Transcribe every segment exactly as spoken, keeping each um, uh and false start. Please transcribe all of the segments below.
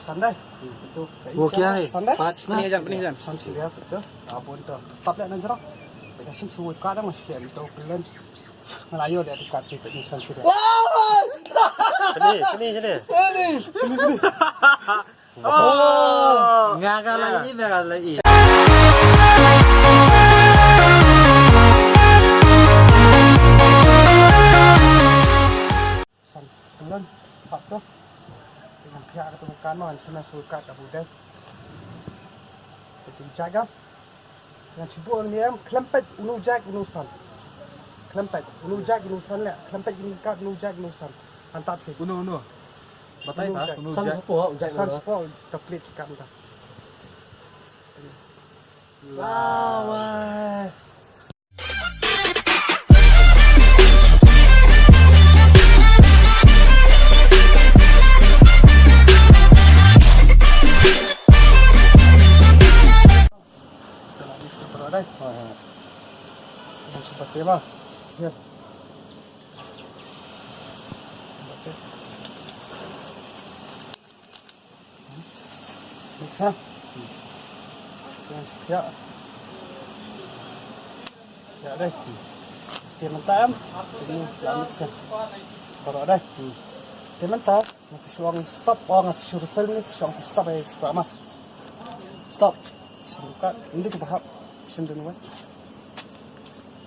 Sunday. Itu. Wo kya hai? Sunday. Pach na. Ni jam, ni jam. San siria itu. Abon to. Tap le na jero. Beda sim suwoi ka da mas kya itu pelan. Ngalayo dia tu kat situ ni san siria. Sini, sini, sini. Ini, ini, ini. Oh. Nga ka la i, nga ka la i. San, tulun, hap tu. Dengan pihak ketu kan, man, sana sukat Abu Dai. Ketu jaga. Ngan shu buh ïa lade, khlem peit uno u jack uno u san. Khlem peit uno u jack uno u san le, khlem peit uno u kat uno u jack uno u san. Hangta phi. Uno, uno. Batai uno u ta, jack. Uno u san jack. San shuwa u jack. San shuwa u ta peit ki kat ta. Wow, wai. Mix ha. Mix ha. Ya dei. Te mynta em. Ini la mix ha. Baroh dei. Te mynta nga sa shu ong stop, ong nga sa shu refill ni, sa shu ong stop ai, stop ma. Stop. Shu buka. Ini tu bahap. Shu dun wai.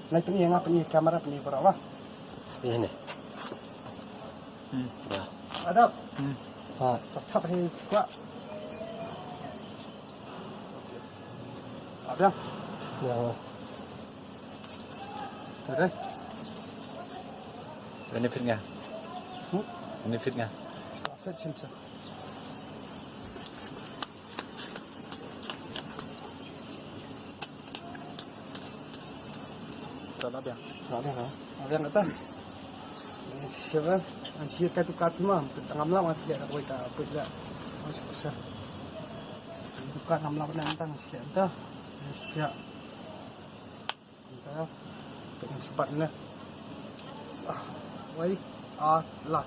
Nai pyni nga pyni kamera pyni baroh ma. Ini. Hmm. Ya. Adap. Hmm. Ha. Thap thap hi kwah. Ada. Ya. Ada. Benefit nga. Hmm? Benefit nga. Profit sim sim. Ka la biang. Ka la biang, ha? Ka la biang kata. Siapa? An siapa tu kat tu mah? Tengah malam masih dia kata kita apa dia? Masih bisa. Bukan enam lawan nang tang siapa tu? Siapa? Entah. Pengen cepat ni. Ah, wai, ah, lah.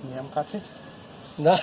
Ni am kat sih. Nah.